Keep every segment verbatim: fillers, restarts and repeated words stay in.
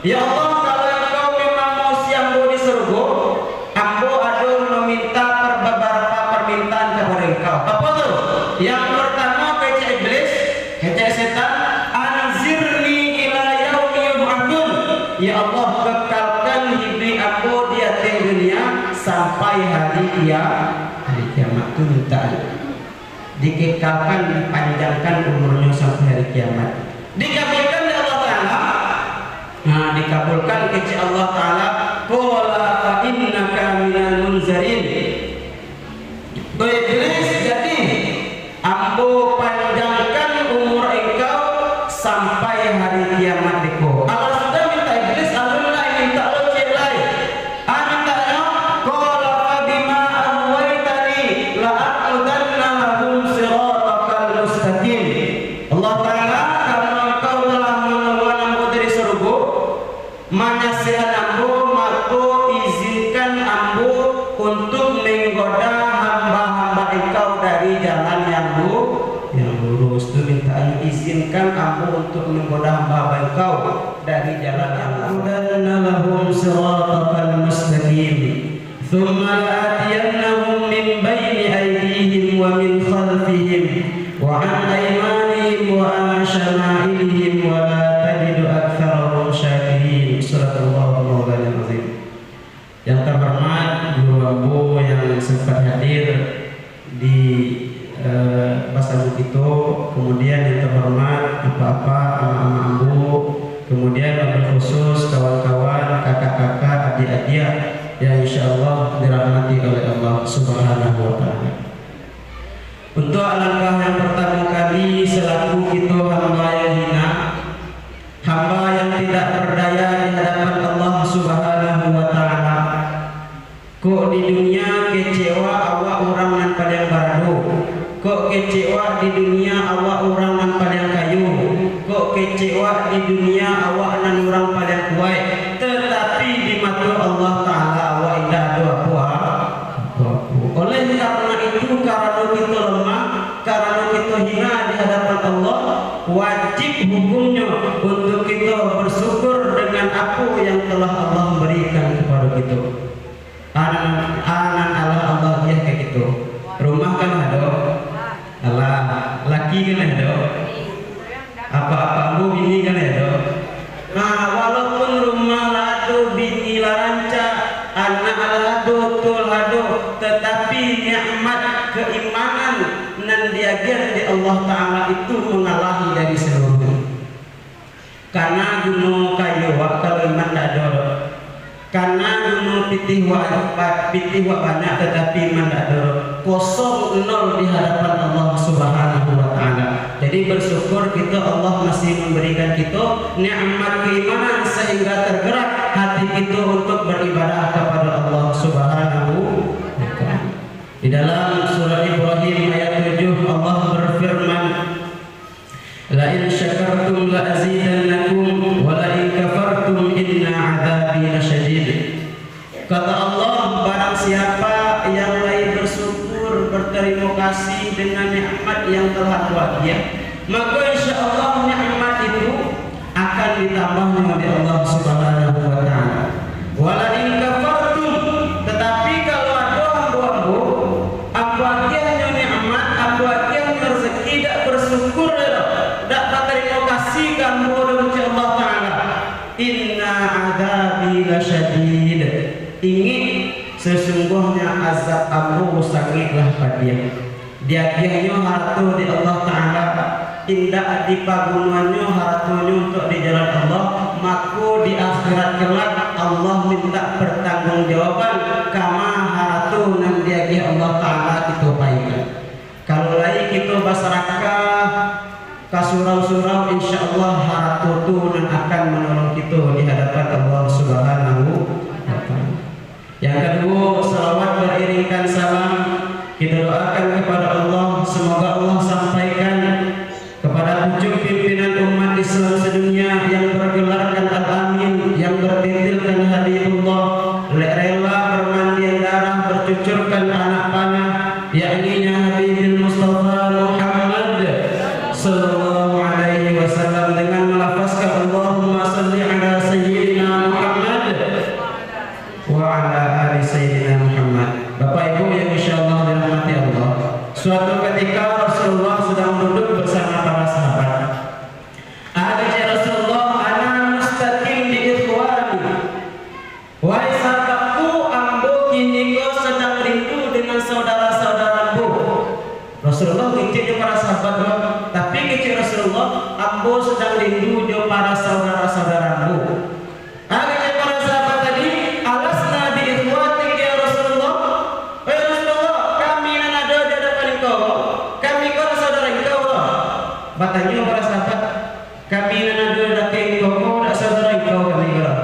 Ya Allah, kalau Engkau memang mausi ambo di sarugo, ambo ado maminta per-, babarapo parmintaan kapado Engkau. Apo tu? Yang partamo, kecek Iblis, kecek setan, "Anzirni ila yaumi yub'atsun." Ya Allah, kekalkan hiduik ambo di ateh dunia sampai hari kia-, hari kiamat tu minta. Dikekalkan, dipanjangkan umurnyo sampai hari kiamat. Dikabulkan dek Allah Ta'ala. Nah, dikabulkan kecek Allah Ta'ala, "Qala fa innaka minal munzarin." Ko Iblis, jadi ambo panjangkan umur engkau sampai hari kiamat deko. Alah sudah minta Iblis, alun lai minta lo ciek lai. Ah, mintanyo, "Qala fa bima aghwaytani la aqudanna lahum siratakal mustaqim." Allah Ta'ala, karano Engkau telah mangaluakan ambo dari sarugo, manyasekan ambo, mako izinkan ambo untuk menggoda hamba-hamba Engkau dari jalan yang lu-, yang lurus. Tu mintanyo, izinkan ambo untuk menggoda hamba-hamba Engkau dari jalan yang lurus. "Laqudanna lahum siratakal mustaqim. Tsumma la'atiyannahum min baini aidihim wa min khalfihim, wa an aimanihim, wa an syama'ilihim, wa la tajidu aktsarahum syakirin." Sadaqallahul Maulana Azim. Yang terhormat guru ambo yang sempat hadir di, eh, basamo kito, kemudian yang terhormat apak-apak, amak-amak ambo, kemudian wabil khusus kawan-kawan, kakak-kakak, adiak-adiak yang insyaallah dirahmati oleh Allah Subhanahu wa Ta'ala. Untuk langkah yang pertamo kali, selaku kito hamba yang hina, hamba yang tidak berdaya di hadapan Allah Subhanahu wa Ta'ala. Kok di dunia kecek awak urang nan paliang barado. Kok kecek awak di dunia awak urang nan paliang kayo. Kok kecek awak di dunia awak nan urang paliang kuaik. Tetapi di mato Allah Ta'ala awak indak ado apo-apo. Oleh karena itu, karano kito lemah, karano kito hina di hadapan Allah, wajib hukumnyo untuk kito bersyukur dengan apo yang telah Allah berikan kepada kito. Anan, anan alah Allah agiah ka kito. Rumah kan ado? Alah. Laki kan ado? Apak-apak ambo bini kan ado? Nah, walaupun rumah lah ado, bini lah rancak, anak lah ado, tu lah ado, tetapi nikmat keimanan nan diagiah dek Allah Ta'ala itu mangalahi dari seluruh. Kana guno kayo wak, kalau iman ndak ado doh. Kana guno pitih wak, ba-, pitih wak banyak, tatapi iman ndak ado doh. Kosong, nol di hadapan Allah Subhanahu wa Ta'ala. Jadi, bersyukur kito, Allah masih memberikan kito nikmat keimanan sehingga tergerak hati kito untuk beribadah kepada Allah Subhanahu wa Ta'ala. Di dalam surat Ibrahim ayat tujuh, Allah berfirman, "La in syakartum la azidannakum, wa la in kafartum inna adzabi lasyadid." Kata Allah, "Barang siapa yang lai bersyukur, berterima kasih dengan nikmat yang telah Aku agiah, maka insya Allah nikmat itu akan ditambahnyo dek Allah Subhanahu wa Ta'ala. Wa la in kafartum, tatapi kalau ado ambo-ambo, ambo agiahnyo nikmat, ambo agiahnyo rezeki, dak bersyukur doh, dak batarimo kasih ka ambo doh, kecek Allah Ta'ala, inna adzabi lasyadid. Ingek, sesungguhnya azab ambo sangaiklah padiah." Diagiahnyo harato dek Allah Ta'ala, indak dipagunoannyo haratonyo untuak di jalan Allah, mako di akhirat kelak Allah minta pertanggungjawaban kama harato nan diagiah Allah Ta'ala kito paikan. Kalau lai kito basarakah ka surau-surau, insya Allah harato tu nan akan manolong kito di hadapan Allah Subhanahu wa Ta'ala. Yang kaduo, salawat beriringkan salam kita doakan kepada Allah, semoga Allah sampaikan kepada pucuk pimpinan umat Islam sedunia yang bergelarkan Al-Amin, yang bertitilkan Habibullah, le-, rela bermandian darah, bercucurkan anak panah, yakninya Habibil Mustafa Muhammad sallallahu alaihi wasallam, dengan melafazkan Allahumma salli ala sayyidina Rasulullah, ambo sadang rindu jo para saudara-saudara ambo. Ah, kecek para sahabat tadi, "Alasna bi ikhwatik ya Rasulullah?" "Eh Rasulullah, kami nan ado di hadapan engkau, kami ko saudara engkau lah." Batanyo para sahabat, "Kami nan ado di dakek engkau ko dak saudara engkau kami ko lah?"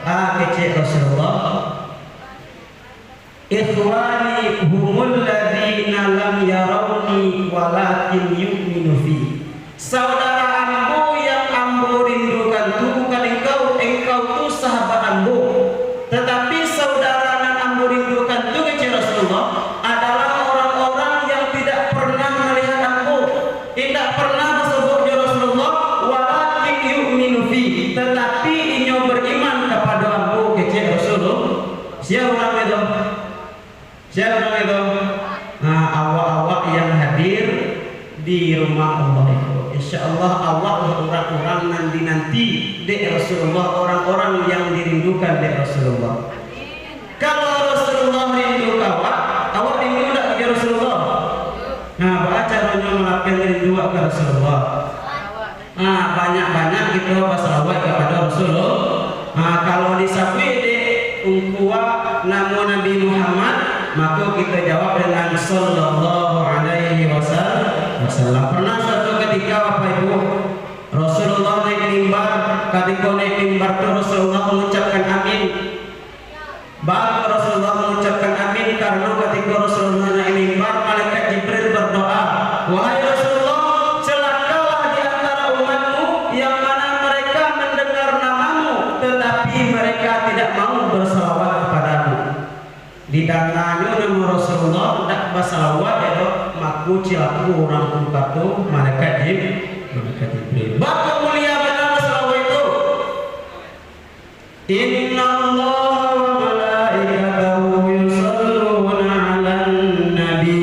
Ah, kecek Rasulullah, "Ikhwani humul ladzina lam yarauni walakin yu'minu fi." Saudara ambo yang ambo rindukan tu bukan engkau, engkau tu sahabat ambo. Tatapi saudara nan ambo rindukan tu, kecek Rasulullah, adalah orang-orang yang tidak pernah melihat ambo, indak pernah basobok jo Rasulullah, walakin yu'minu fi, tatapi inyo beriman kapado ambo, kecek Rasulullah. Sia urang itu? Sia urang itu? Nah, awak-awak yang hadir di rumah Allah itu. Insya Allah, awak lah urang-urang nan dinanti dek Rasulullah, orang-orang yang dirindukan dek Rasulullah. Kalau Rasulullah rindu ka awak, awak rindu ndak ka Rasulullah? Nah, baa caronyo malapehkan rindu awak ka Rasulullah? Ah, banyak-banyak kito basalawat kapado Rasulullah. Ah, kalau disabuik dek ungkua namo Nabi Muhammad, mako kito jawab dengan sallallahu alaihi wasallam. Pernah suatu ketika, Bapak Ibu, Rasulullah naik mimbar. Katiko naik mimbar tu, Rasulullah mengucapkan amin. Baa Rasulullah mengucapkan amin? Karano katiko Rasulullah naik mimbar, malaikat Jibril berdoa, "Wahai Rasulullah, celakalah di antara umatmu yang mana mereka mendengar namamu, tetapi mereka tidak mau bersalawat kepadamu." Didanganyo namo Rasulullah, ndak basalawat, ya doh, mako cilako urang tu, kato malaikat Jib-, malaikat Jibril. Baa mulia bana basalawat itu. "Innallaha wa malaikatahu yusalluna 'alan nabi."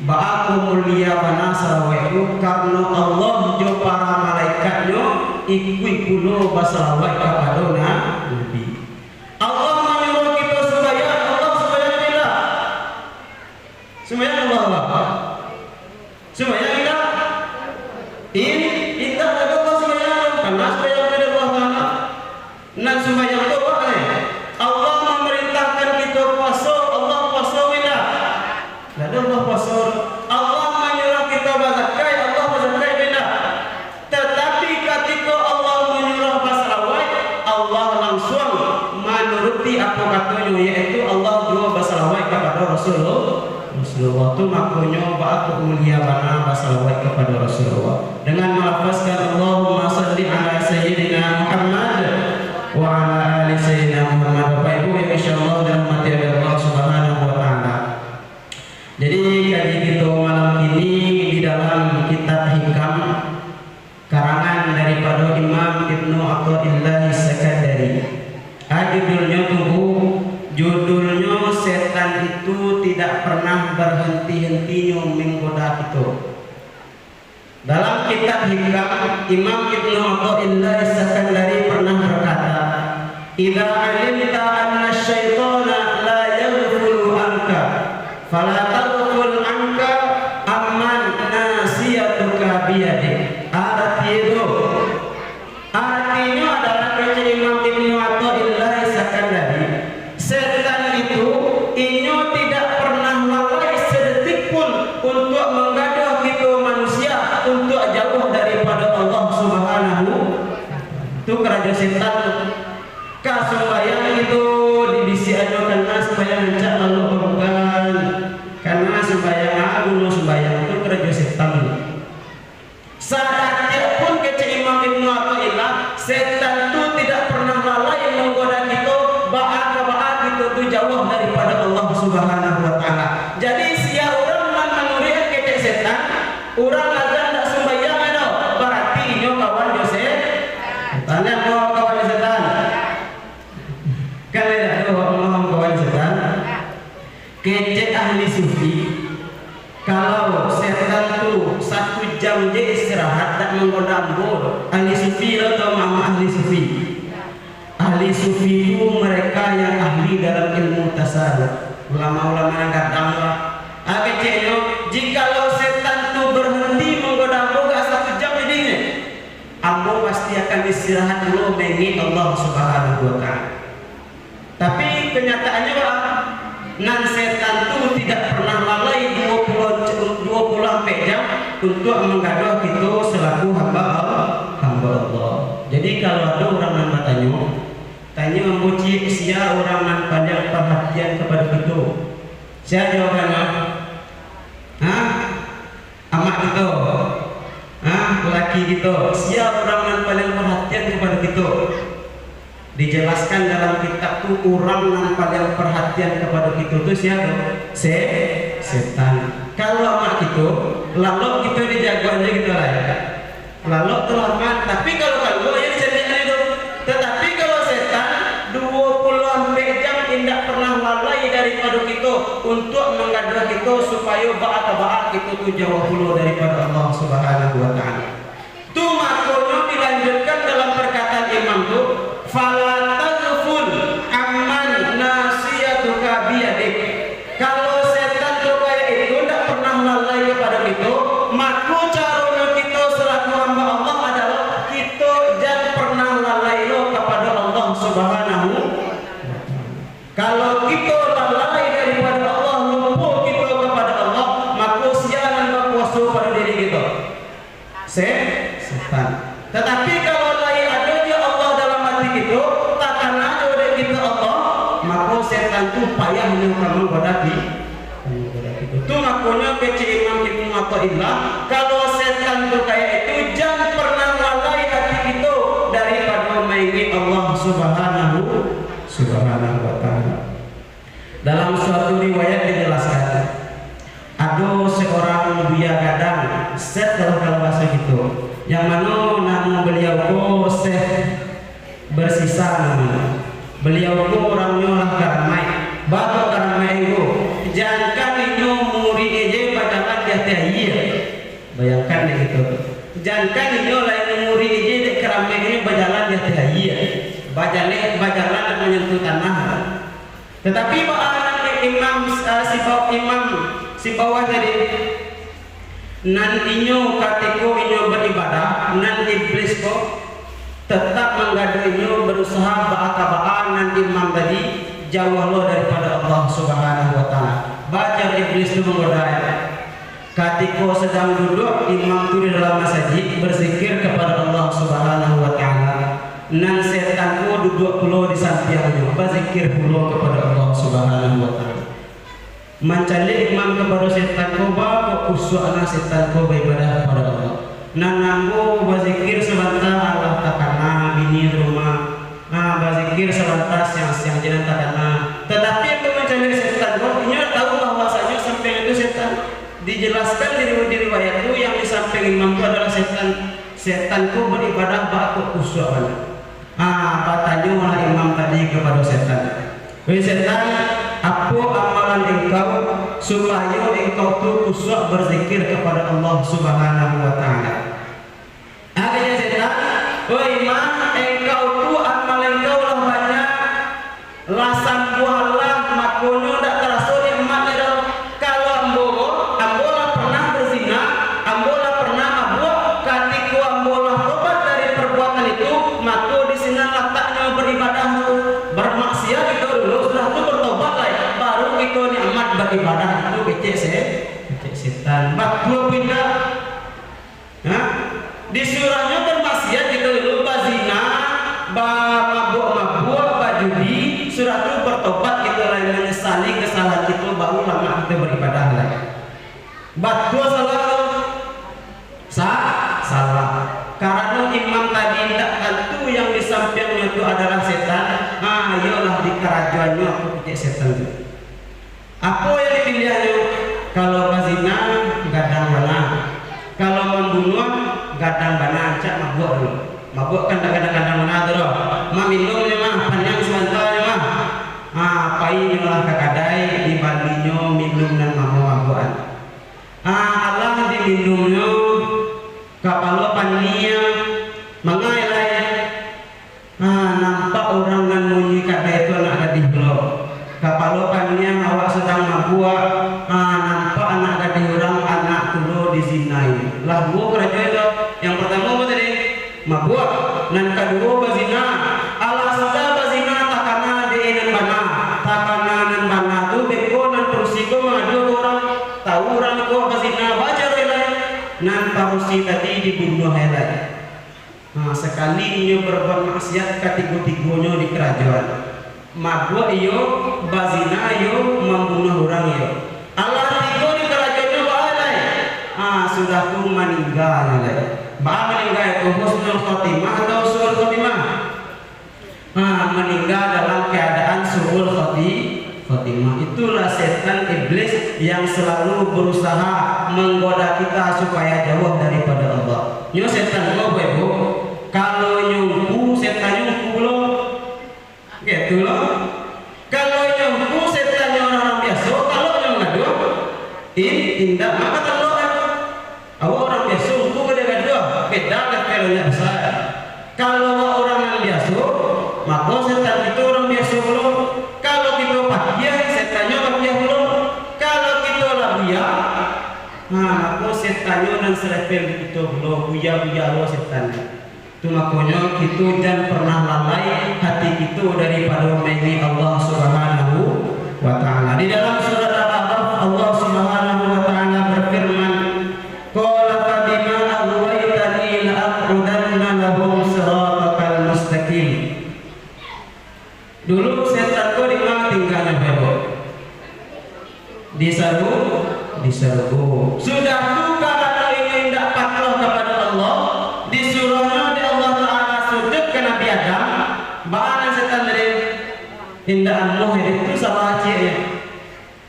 Baa mulia bana salawat tu, karano Allah jo para malaikat-Nyo ikuik pulo basalawat kapado na-, Nabi. Allah manyuruah kito sumbayang, Allah sumbayang indak? Sumbayang Allah, Allah. Sumbayang indak? In-, indak, ado Allah sumbayang, karano sumbayang tu dari Allah Taala. Nan sumbayang tu awak, eh? Allah mamarintahkan kito puaso, Allah puaso indak? Ndak ado Allah puaso. Allah manyuruah kito bazakat, Allah bazakat indak? Tatapi katiko Allah manyuruah basalawat, Allah lansuang manuruti apo kato-Nyo, yaitu Allah juo basalawat kapado Rasulullah. Rasulullah tu, makonyo baa mulia bana basalawat kapado Rasulullah. Dengan malafazkan, "Allahumma salli ala Sayyidina Muhammad wa ala ali Sayyidina Muhammad." Bapak Ibu yang insyaallah dirahmati oleh Allah Subhanahu wa Ta'ala. Jadi, kaji kito malam kini di dalam kitab Hikam, karangan daripado Imam Ibnu Athaillah Sakandari. Ah, judulnyo tu, Bu, judulnyo Setan Itu Tidak Pernah Berhenti-hentinyo Menggoda Kito. Dalam kitab Hikam, Imam Ibnu Athaillah Sakandari pernah berkata, "Idza alimta anna syaitana la yaghfulu anka, fala taghful anka amman nasiyatuka biyadih." Arti itu, artinyo adalah, kecek Imam Ibnu Athaillah Sakandari, setan itu, inyo tidak pernah lalai sedetik pun untuak manggaduah kito manusia untuak jauah daripado Allah Subhanahu. Tu karajo setan tu. Ka sumbayang kito dibisiakannyo, "Kana sumbayang rancak lalu, bukan? Kana sumbayang, ah, guno sumbayang." Tu karajo setan tu. Sadatiak pun, kecek Imam Ibnu Athaillah, setan tu tidak pernah lalai manggoda kito, baa ka baa kito tu jauah daripado Allah Subhanahu wa Ta'ala. Jadi, sia urang nan manuruik kecek setan, urang azan dak sumbayang, ado, barati inyo kawan jo se-, setan. Tanya ko kawan jo setan. Kan ado kawan jo setan. Kecek ahli sufi, kalau setan tu satu jam je istirahat, dak manggoda ambo doh. Ahli sufi lo, tau mama ahli sufi? Ahli sufi tu mereka yang ahli dalam ilmu tasawuf. Ulama-ulama yang gadang lah. Ah, keceknyo, jikalau setan tu berhenti manggoda ambo, gak satu jam jadinyo. istirahat dulu maingek Allah Subhanahu wa Ta'ala. Tapi kenyataannya, Pak, nan setan tu tidak pernah lalai dua puluh, dua puluh ampek jam untuk manggaduah kito selaku hamba, hamba Allah. Jadi, kalau ada urang nan batanyo, tanyo ambo ciek, sia urang nan paliang parhatian kapado kito? Sia jawabannyo? Hah? Amak kito? Hah? Laki kito? Sia urang nan paliang parhatian kapado kito? Dijelaskan dalam kitab tu, urang nan paliang parhatian kapado kito tu sia tu? Se-, setan. Kalau amak kito, lalok kito dijagoan jo kito lai. Lalok tu aman, tapi kalau kalua, iyo dicaliak tu. Tatapi kalau setan, duo puluah ampek jam indak pernah lalai daripado kito untuak manggaduah kito, supayo baa ka baa kito tu jauah pulo daripado Allah Subhanahu wa Ta'ala. Tu makonyo dilanjutkan dalam parkataan Imam tu, "Fala taghful amman nasiyatuka biyadik." Kalau setan tu kayak itu, ndak pernah lalai kepada kito, mako caronyo kito selaku hamba Allah adalah kito jan pernah lalai lo kepada Allah Subhanahu. Kalau kito lalai daripada Allah, lupo kito kepada Allah, mako sia nan bakuaso pada diri kito? Se-, setan. Tatapi kalau lai ado jo Allah dalam ati kito, takana jo dek kito Allah, mako setan tu payah nyo ka manggoda ki-, ka manggoda kito. Tu makonyo kecek Imam Ibnu Athaillah, kalau setan tu kayak itu, jan pernah lalai ati kito daripado maingek Allah Subhanahu, Subhanahu wa Ta'ala. Dalam suatu riwayat dijelaskan, ado seorang buya gadang, Syekh kalau, kalau bahaso kito, yang mano namo beliau ko Syekh Bersisa namonyo. Beliau ko orangnyo lah karamaik, batua karamaik ko, jankan inyo murik je bajalan di ateh aia. Bayangkan dek kito tu, jankan inyo lai murik je dek karamaik inyo bajalan di ateh aia, bajalan, bajalan nak manyentuh tanah. Tatapi baa nan Imam, eh, si ba-, Imam si bawah tadi, nan inyo katiko inyo baribadah, nan iblis ko tetap manggaduah inyo, barusaha baa ka baa nan imam tadi jauah lo daripado Allah Subhanahu wa Ta'ala. Baa caro iblis tu manggoda, ya. Katiko sadang duduak, imam tu di dalam masajik, bazikir kapado Allah Subhanahu wa Ta'ala, nan setan ko duduak pulo di sampiangnyo, bazikir pulo kapado Allah Subhanahu wa Ta'ala. Mancaliak imam kapado setan ko, baa kok kusuak lah setan ko baibadah kapado Allah. Nan ambo bazikir sabanta, alah takana bini di rumah. Ah, bazikir sabanta siang-siang je nan takana. Tatapi ambo mancaliak setan ko, inyo tahu bahwasanyo sampiang itu setan. Dijelaskan di, di riwayat tu, yang di sampiang imam tu adalah setan. Setan ko baribadah baa kok kusuak bana. Ah, batanyolah imam tadi kapado setan, "Wei setan, apo amalan engkau supayo engkau tu kusuak bazikir kapado Allah Subhanahu wa Ta'ala?" Akhirnyo setan, "Oi imam, engkau tu amal engkau lah banyak, lah sambuah lah, makonyo ndak taraso nikmatnyo doh. Kalau ambo ko, ambo lah pernah berzina, ambo lah pernah mabuak. Katiko ambo lah tobat dari perbuatan itu, mako di sinan lataknyo beribadah tu. Bermaksiat kito dulu, sudah tu bertobat lai, baru kito nikmat beribadah." Itu kecek se-, kecek setan. Batua pindah. Nah, disuruahnyo bermaksiat kito dulu, bazina, bamabuak-mabuak, bajudi, sudah tu bertobat kito lai, menyesali kesalahan kito, baru lamak kito beribadah lai. Batua salah tu? Sa-, salah. Karano imam tadi indak tantu yang di sampiangnyo tu adalah setan, ha, iyolah dikarajoannyo aku kecek setan tu. Apo yang dipiliahnyo? Kalau bazina, gadang bana. Kalau mambunuah, gadang bana, rancak mabuak dulu. Mabuak kan dak gadang-gadang bana tu doh. Maminum nyo mah, paniang sabanta nyo mah. Ha, painyo lah ka kadai, dibalinyo minum nan mamo mabuakan. Ha, alah diminumnyo, kapalo paniang, mangai lai. Ha, nampak urang nan munyi kadai tu anak gadih pulo. Kapalo paniang awak sadang mabuak, ha, nampak anak gadih urang anak tu lo dizinai. Lah duo karajo itu. Yang partamo apo tadi? Mabuak. Nan kaduo bazina. Alah sudah bazina, takana dek nan bana. Takana nan bana tu beko nan parusi ko mangadu ka urang, tahu urang ko bazina, baa caro lai? Nan parusi tadi dibunuah lai. Nah, sakali inyo berbuat maksiat katigo-tigonyo di karajoan, mabuak iyo, bazina iyo, mambunuah urang iyo. Alah tigo di karajoannyo baa lai? Ah, sudah tu maningga nyo lai. Baa maningga itu, husnul khotimah atau su'ul khotimah? Ah, maningga dalam keadaan su'ul khoti-, khotimah. Itulah setan iblis yang selalu berusaha menggoda kita supaya jauh daripada Allah. Nyo setan ko, Bapak Ibu, kalau nyo ungku, setan nyo ungku pulo. Gitu lo. Kalau nyo ungku, setannyo urang-urang biaso, kalau nyo mangadu, in-, indak, mako talok kan. Awak urang biaso ungku ka dia gaduah, beda levelnyo basa. Kalau awak urang nan biaso, mako setan kito urang biaso pulo. Kalau kito pakiah, setannyo pakiah pulo. Kalau kito lah buya, nah, mako setannyo nan selevel kito pulo, buya-buya lo setannyo. Tu makonyo, kito jan pernah lalai hati kito daripado maingek Allah Subhanahu wa Ta'ala. Di dalam surat Al-A'raf, Allah Subhanahu wa Ta'ala berfirman, "Qala fabima aghwaytani la'aq'udanna lahum siratakal mustaqim." Dulu setan ko di ma tingganyo, Bapak Ibu? Di saru-, di sarugo. Sudah tu, karano inyo indak patuah kapado Allah, disuruahnyo dek Allah Ta'ala sujud ka Nabi Adam. Baa nan setan tadi? Indak amuah, itu salah cieknyo.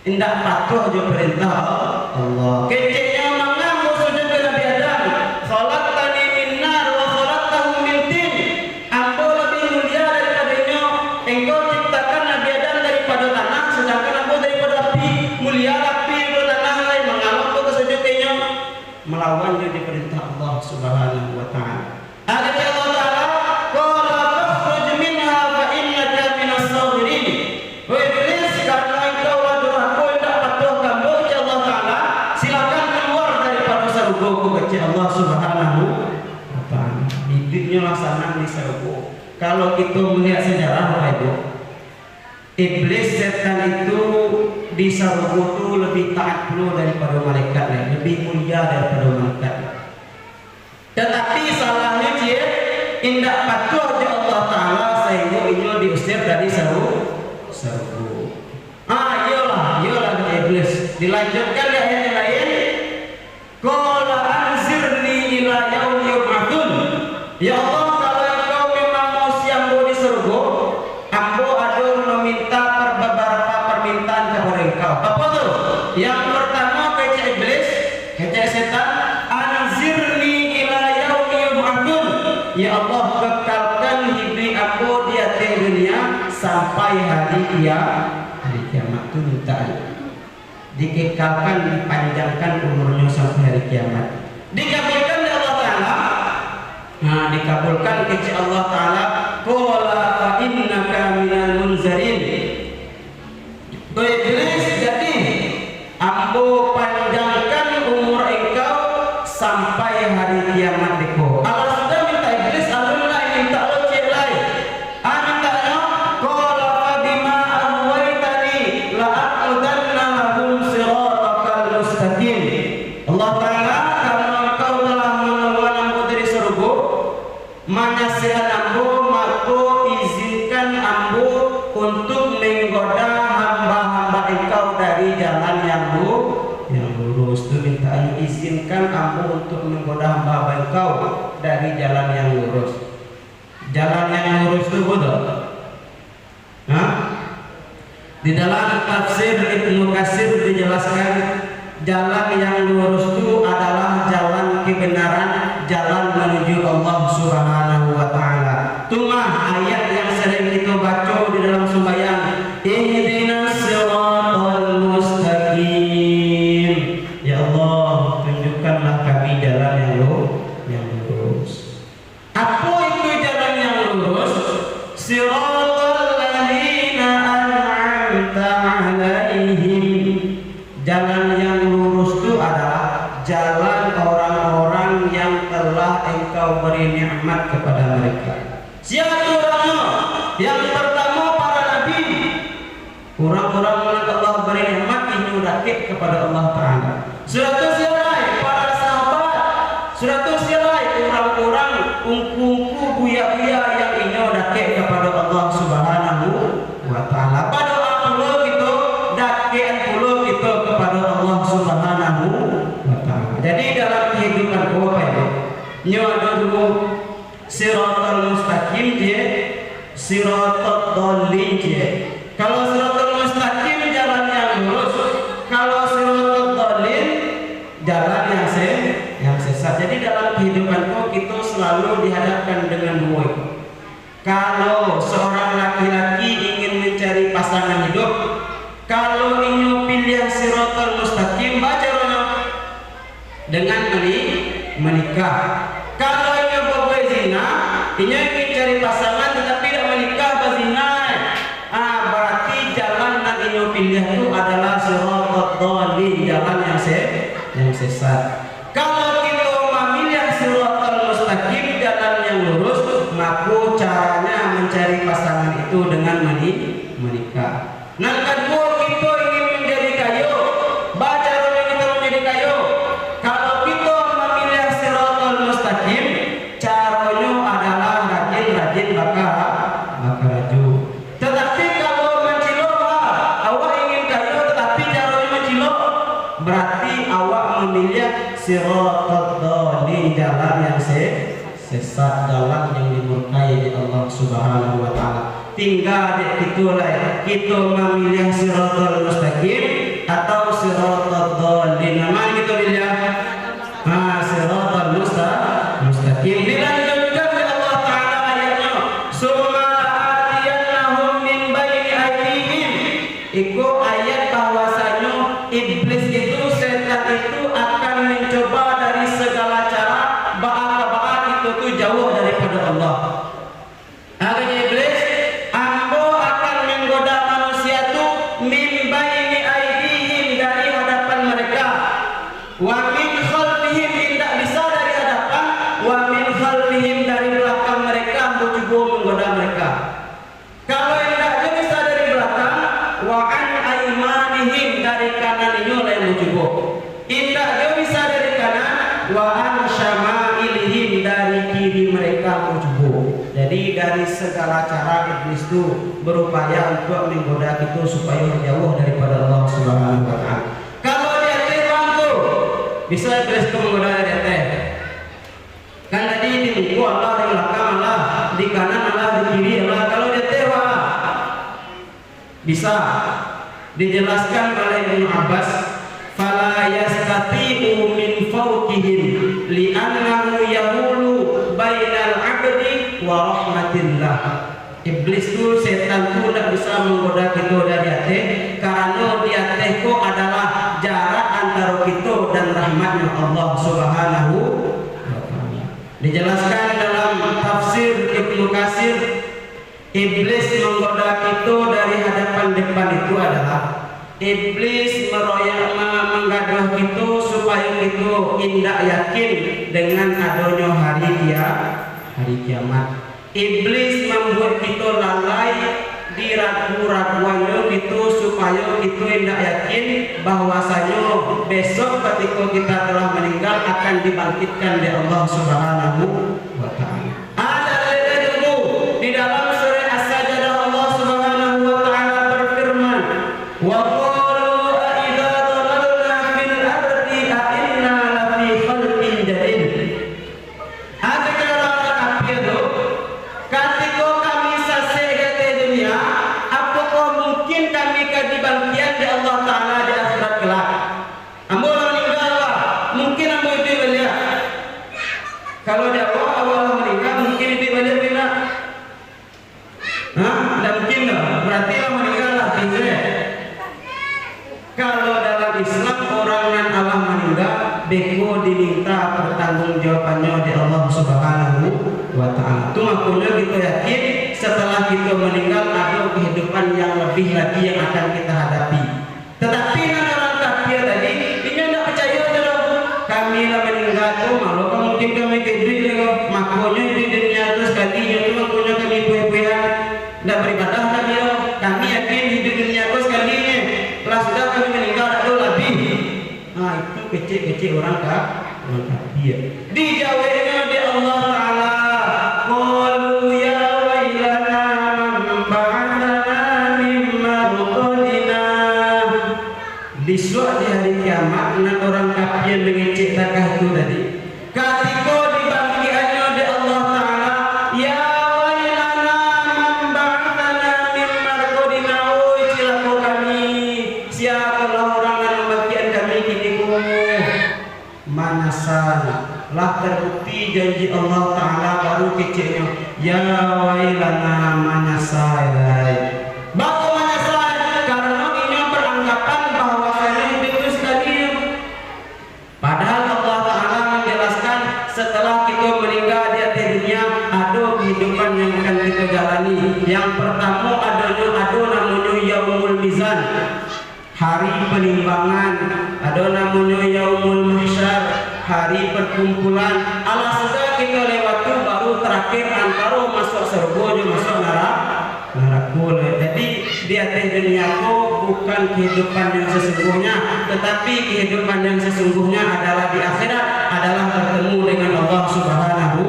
Indak patuah jo parentah Allah. Keceknyo, "Manga ambo sujud ka Nabi Adam? Khalaqtani min nar wa khalaqtahu min tin." Ambo labiah mulia daripado inyo. Engkau ciptakan Nabi Adam daripado tanah, sadangkan ambo daripado api. Mulia api daripado tanah lai, manga ambo ka sujud ka inyo? Malawan jo parentah Allah Subhanahu wa Ta'ala. Kecek Allah Ta'ala, "Qala fakhruj minha fa innaka minas saghirin." "Wahai Iblis, karano engkau lah durhako, indak patuah ka ambo," kecek Allah Ta'ala, "silakan kaluar daripado sarugo ko," kecek Allah Subhanahu wa Ta'ala. Iduiknyo lah sanang di sarugo. Kalau kito maliek sejarah, Bapak Ibu, Iblis setan itu di sarugo tu labiah taat pulo daripado malaikat, labiah mulia daripado malaikat. Tatapi salahnyo ciek, indak patuah jo Allah Ta'ala, sahinggo inyo diusir dari saru-, sarugo. Ah, iyolah, iyolah, kata Iblis. Dilanjutkan di ayat yang lain, "Qala anzirni ila yaumi yub'atsun." "Ya Allah, kalau Engkau memang mau si ambo di sarugo, ambo ado maminta per-, babarapo parmintaan kapado Engkau." Apo tu? Yang partamo, kecek Iblis, kecek setan, "Anzirni ila yaumi yub'atsun." "Ya Allah, kekalkan hiduik ambo di ateh dunia sampai hari kia-, hari kiamat." Tu mintaan. Dikekalkan, dipanjangkan umurnyo sampai hari kiamat. Dikabulkan dek Allah Ta'ala. Nah, dikabulkan kecek Allah Ta'ala, "Qala fa innaka minal munzarin." "Wahai Iblis, jadi ambo panjangkan umur engkau sampai hari kiamat beko." Alah sudah minta Iblis, alun lai minta lo ciek lai. Ah, mintanyo, "Qala fabima aghwaytani la'aq'udanna lahum siratakal mustaqim." Allah Ta'ala, karano Engkau telah mangaluakan ambo dari sarugo, manyasekan ambo, mako izinkan ambo untuak menggoda hamba-hamba Engkau dari jalan yang lu-, yang lurus. Tu mintanyo, izinkan ambo untuak menggoda hamba-hamba Engkau dari jalan yang lurus. Jalan yang lurus tu, betul? Nah, di dalam tafsir Ibnu Katsir dijelaskan, jalan yang lurus tu adalah jalan kebenaran, jalan menuju Allah Subhanahu wa Ta'ala. Tu mah ayat yang sering kito baco di dalam sumbayang, "Ihdinas siratal mustaqim." Ya Allah, tunjukkanlah kami jalan yang lu-, yang lurus. Apo itu jalan yang lurus? Siratal ladzina an'amta 'alaihim. Jalan yang lurus tu adalah bari nikmat kepada mereka. Sia tu urangnya? Yang pertama, para nabi. Urang-urang nan Allah bari nikmat, inyo dakek kepada Allah Ta'ala. Sudah tu sia lai? Para sahabat. Sudah tu sia lai? Urang-urang ungku-ungku, buya-buya yang inyo dakek kepada Allah Subhanahu wa Ta'ala. Badoa pulo kito, dakekan pulo kito kepada Allah Subhanahu wa Ta'ala. Jadi, dalam kehidupan ko, Bapak Ibu, nyo ado duo, siratal mustaqim je, siratal dhalin je. Kalau siratal mustaqim, jalan yang lurus. Kalau siratal dhalin, jalan yang se-, yang sesat. Jadi, dalam kehidupan ko, kito selalu dihadapkan dengan duo itu. Kalau seorang laki-laki ingin mencari pasangan hidup, kalau inyo piliah siratal mustaqim, baa caronyo? Dengan mani-, menikah. Kalau inyo babuek zina, inyo ingin cari pasangan tatapi indak menikah, bazina, ah, berarti jalan nan inyo piliah tu adalah siratal dhalin, jalan yang se-, yang sesat. Kalau kito mamiliah siratal mustaqim, jalan yang lurus, mako caranya mencari pasangan itu dengan mani-, menikah. Nan kaduo, kito ingin manjadi kayo. Baa caronyo kito manjadi kayo? Kalau kito mamiliah siratal mustaqim, caronyo adalah rajin-rajin baka-, bakarajo. Tatapi kalau mancilok, ha, awak ingin kayo, tatapi caronyo mancilok, berarti awak mamiliah siratal dhalin, jalan yang se-, sesat, jalan yang dimurkai dek Allah Subhanahu wa Ta'ala. Tingga dek kito lai, kito mamiliah siratal mustaqim atau siratal dhalin. Nan ma kito piliah? Ha, siratal musta-, mustaqim. Dilanjutkan dek Allah Ta'ala ayatnyo, "Summa la'atiyannahum min baini aidihim." Iko ayat bahwasanyo iblis itu, setan itu akan mencoba dari segala cara, baa ka baa kito tu jauah daripada Allah. Kata iblis, "Ambo akan menggoda manusia tu min baini aidihim, dari hadapan mereka, wa min khalfihim, indak bisa dari hadapan, wa min khalfihim, dari belakang mereka, ambo cubo menggoda mereka." Kalau indak jo bisa dari balakang, wa an aimanihim, dari kanan inyo lah ambo cubo. Indak jo bisa dari kanan, wa an syama'ilihim, dari kiri mereka ambo cubo. Jadi, dari segala cara iblis tu berupaya untuk menggoda kito supayo jauah daripada Allah Subhanahu wa Ta'ala. Kalau di ateh bangku, bisa iblis tu menggoda dari ateh. Kan tadi di muko Allah, di balakang Allah, di kanan Allah, di kiri Allah. Kalau di ateh, wah, bisa. Dijelaskan oleh Ibnu Abbas, "Fala yastati'u min fauqihim, li'annahu yahulu bainal abdi wa rahmatillah." Iblis tu, setan tu, ndak bisa manggoda kito dari ateh, karano di ateh ko adalah jarak antaro kito dan rahmatnyo Allah Subhanahu wa Ta'ala. Dijelaskan dalam tafsir Ibnu Katsir, iblis manggoda kito dari hadapan depan itu adalah iblis meroyak, ma-, manggaduah kito supayo kito indak yakin dengan adonyo hari kia-, hari kiamat. Iblis mambuek kito lalai, diragu-raguannyo kito, supayo kito indak yakin bahwasanyo besok, katiko kita telah meninggal, akan dibangkitkan dek Allah Subhanahu wa Ta'ala. Ada lagi tunggu di dalam surah As-Sajdah, Allah Subhanahu wa Ta'ala berfirman, "Wa qalu a idza dhalalna fil ardi a inna lafi khalqin jadid." Ado kecelakaan kafir tu, katiko kami sasek di ateh dunia, apokoh mungkin kami ka dibangkian dek Allah Ta'ala di akhirat kelak? Ambo lah maningga, mungkin ambo iduik baliak? Kalau di awak, awak lah maningga, mungkin iduik baliak indak? Hah? Ndak mungkin doh. Berarti lah maningga lah, bisa. Kalau dalam Islam, orang nan alah maningga, beko diminta pertanggungjawabannyo dek Allah Subhanahu wa Ta'ala. Tu makonyo kito yakin, setelah kito maningga, ado kehidupan yang lebih lagi yang akan kita hadapi. Tatapi nan urang kafir tadi, inyo indak picayo tu doh. Kami lah maningga tu, malah ka mungkin kami ka iduik lagi. Mangkonyo iduik dunia tu sakali nyo tu, mangkonyo kami pueh-puehan, ndak baribadah kami yo. Kami yakin iduik dunia ko sakali nyo, lah sudah kami maningga, dak ado labiah. Nah, itu kecek-kecek urang ka-, urang kafir. Dijaweknyo dek Allah Ta'ala, "Qalu ya wailana man ba'atsana min marqadina." Bisuak di hari kiamat, nan urang kafir mangecek takah itu tadi, katiko dibangkikannyo dek Allah Ta'ala, "Ya wailana man ba'atsana min marqadina, oi cilako kami, siakolah urang nan mambangkikkan kami kini ko?" Manyasal, lah tabukti janji Allah Ta'ala, baru keceknyo, "Ya wailana, manyasal lai." Bako manyasal? Karano inyo baranggapan bahwasanyo hiduik tu sakali. Padahal Allah Ta'ala manjalaskan, setelah kito maningga di ateh dunia, ado kahidupan yang akan kito jalani. Yang partamo adonyo, ado namonyo Yaumul Mizan, hari panimbangan, ado namonyo Yaumul Mahsyar, hari parkumpulan. Alah sudah kito lewat tu, baru tarakhir antaro masuak sarugo jo masuak nara-, narako lai. Jadi, di ateh dunia ko bukan kahidupan yang sasungguhnya, tatapi kahidupan yang sasungguhnya adalah di akhirat, adalah bertemu dengan Allah Subhanahu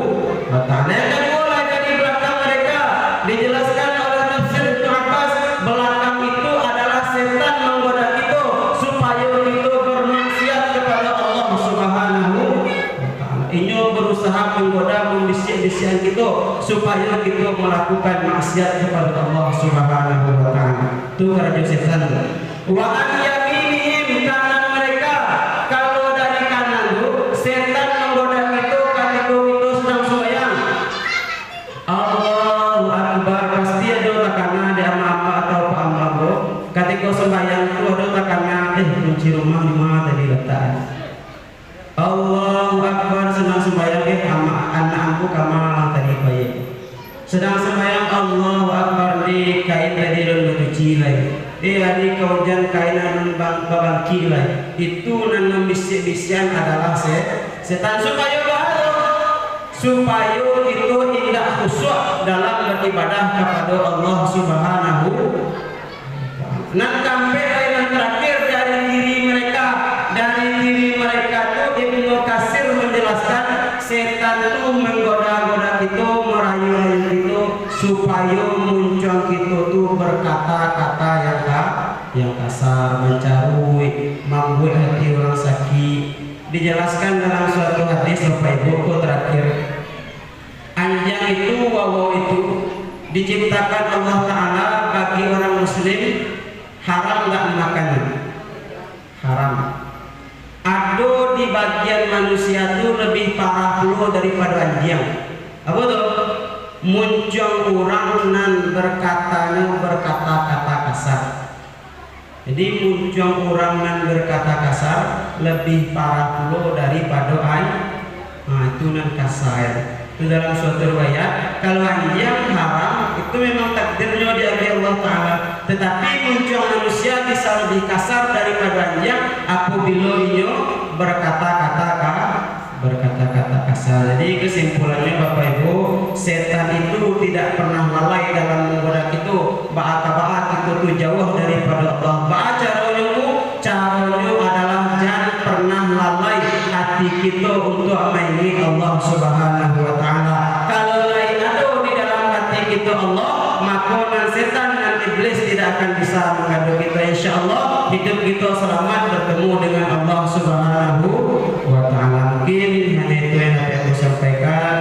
wa Ta'ala. Yang kaduo lah, dari balakang mereka, dijelaskan oleh tafsir Ibnu Abbas, balakang itu adalah setan manggoda kito supayo kito bermaksiat kepada Allah Subhanahu wa Ta'ala. Inyo berusaha manggoda, mambisiak-bisiakan kito supayo kito malakukan maksiat kepada Allah Subhanahu wa Ta'ala. Tu karajo setan tu. Wa an yaminihim, kanan mereka. Kalau dari kanan tu, setan manggoda kito katiko kito sadang sumbayang. Allahu Akbar, pasti ado takana di amak-amak atau apak-apak ko. Katiko sumbayang tu ado takana, "Eh, kunci rumah di ma tadi latak?" Allahu Akbar, sadang sumbayang, "Eh, amak, anak ambo kama tadi pai?" Sadang sumbayang, Allahu Akbar, "Di kain tadi alun bacuci lai. Eh, adi ka ujan kain alun bang-, babangkik lai." Itu nan mambisiak-bisiakan adalah se-, setan. Supayo baa tu? Supayo kito indak khusyuk dalam baribadah kapado Allah Subhanahu. Nan kaampek lai, nan tarakhir, dari diri mereka, dari diri mereka tu, Ibnu Katsir manjalaskan, setan tu manggoda-goda kito, marayu-rayu kito, supayo muncuang kito tu bakata-kata yang ka-, yang kasar, mancaruik, mambuek hati urang sakik. Dijalaskan dalam suatu hadis, Bapak Ibu, ko tarakhir. Anjiang itu, wawau itu, diciptakan Allah Ta'ala bagi urang muslim, haram ndak mamakannyo? Haram. Ado di bagian manusia tu labiah parah pulo daripado anjiang. Apo tu? Muncuang urang nan bakatanyo bakata-kata kasar. Jadi, muncuang urang nan bakata kasar labiah parah pulo daripado an-, ha, itu nan kasar, ya. Itu dalam suatu riwayat, kalau anjiang haram, itu memang takdirnyo diagiah Allah Ta'ala. Tatapi, muncuang manusia bisa labiah kasar daripado anjiang apabilo inyo bakata-kata ka-, bakata-kata kasar. Jadi, kesimpulannyo, Bapak Ibu, setan itu tidak pernah lalai dalam manggoda kito. Baa ka baa kito tu jauah daripado Allah. Baa caronyo tu? Caronyo adalah jan pernah lalai ati kito untuak maingek Allah Subhanahu wa Ta'ala. Kalau lai ado di dalam ati kito Allah, mako nan setan, nan iblis tidak akan bisa mangganggu kito. Insya Allah, hidup kito salamat bertemu dengan Allah Subhanahu wa Ta'ala. Mungkin hanya itu yang dapat aku sampaikan.